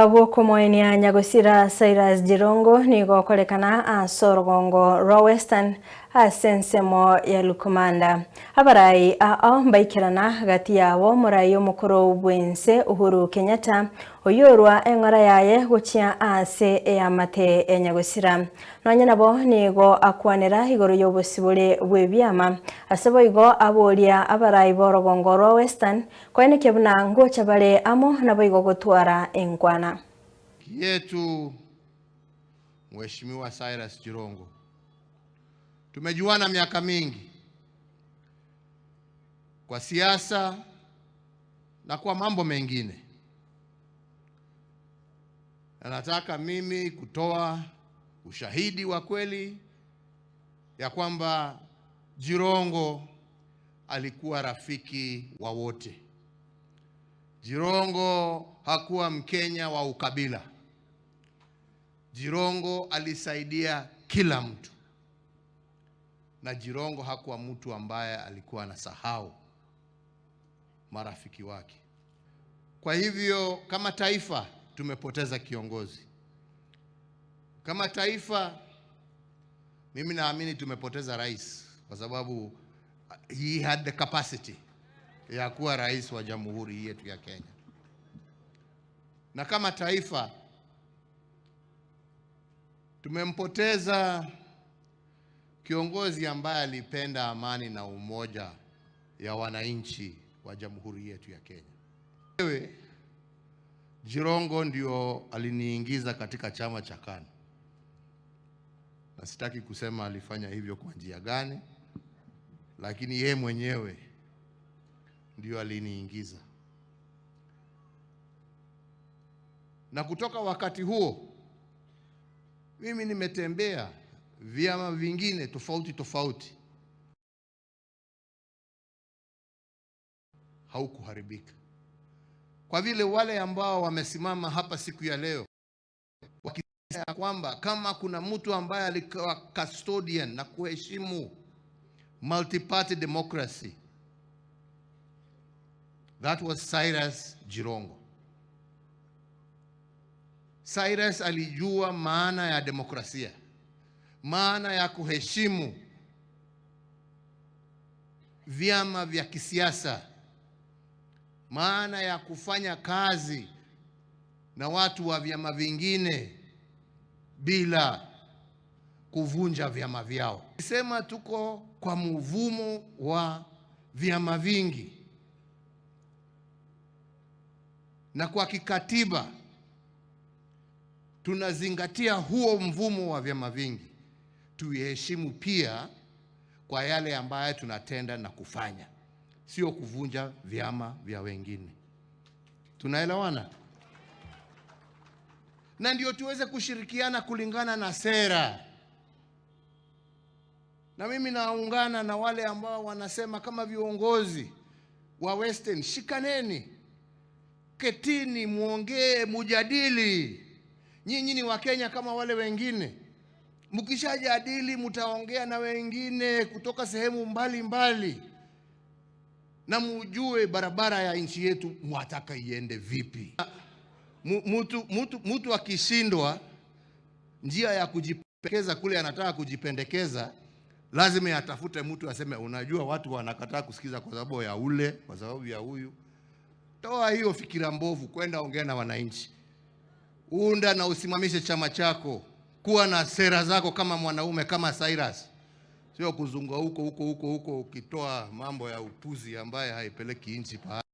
Bwokomoenia Nyagosira Cyrus Jirongo nigo okorekana ase orogongo rwa Western ase ensemo ya Lukomanda. Abarai ao mbaikerana gati yabo morai omokoro bwense Uhuru Kenyatta oyorwa eng'ora yaye gochia ase eamate ya Nyagosira. Nonye nabo nigo akwanera igoro y'obosibore bw'ebiama ase boigo aboria abarai b'orogongo rwa Western koenekia buna ngocha bare amo naboigo gotwara enkwana. Yetu Mheshimiwa Cyrus Jirongo, tumejuana miaka mingi kwa siasa na kwa mambo mengine, na nataka mimi kutoa ushahidi wa kweli ya kwamba Jirongo alikuwa rafiki wa wote. Jirongo hakuwa Mkenya wa ukabila. Jirongo alisaidia kila mtu, na Jirongo hakuwa mtu ambaye alikuwa anasahau marafiki wake. Kwa hivyo kama taifa tumepoteza kiongozi. Kama taifa, mimi naamini tumepoteza rais, kwa sababu he had the capacity ya kuwa rais wa jamhuri yetu ya Kenya. Na kama taifa tumempoteza kiongozi ambaye alipenda amani na umoja ya wananchi wa jamhuri yetu ya Kenya. Wewe Jirongo ndio aliniingiza katika chama cha KANU, na sitaki kusema alifanya hivyo kwa njia gani, lakini ye mwenyewe ndio aliniingiza. Na kutoka wakati huo mimi nimetembea vyama vingine tofauti tofauti, haukuharibika. Kwa vile wale ambao wamesimama hapa siku ya leo wakisema kwamba kama kuna mtu ambaye alikuwa custodian na kuheshimu multi-party democracy, that was Cyrus Jirongo. Cyrus alijua maana ya demokrasia, maana ya kuheshimu vyama vya kisiasa, maana ya kufanya kazi na watu wa vyama vingine bila kuvunja vyama vyao. Sema tuko kwa mvumo wa vyama vingi, na kwa kikatiba tunazingatia huo mvumo wa vyama vingi, tuiheshimu pia kwa yale ambayo tunatenda na kufanya, sio kuvunja vyama vya wengine. Tunaelewana? Na ndio tuweze kushirikiana kulingana na sera. Na mimi naungana na wale ambao wanasema kama viongozi wa Western, shikaneni, ketini, muongee, mujadili. Nyinyi ni Wakenya kama wale wengine. Mkishajadili mtaongea na wengine kutoka sehemu mbalimbali mbali, na mujue barabara ya nchi yetu mwataka iende vipi. Mtu akishindwa njia ya kujipendekeza kule anataka kujipendekeza, lazima atafute mtu aseme, unajua watu wanakataa kusikiza kwa sababu ya ule, kwa sababu ya huyu. Toa hiyo fikira mbovu, kwenda ongea na wananchi. Unda na usimamishe chama chako, kuwa na sera zako kama mwanaume, kama Cyrus, sio kuzunga huko huko huko huko ukitoa mambo ya upuzi ambaye haipeleki nchi pahali.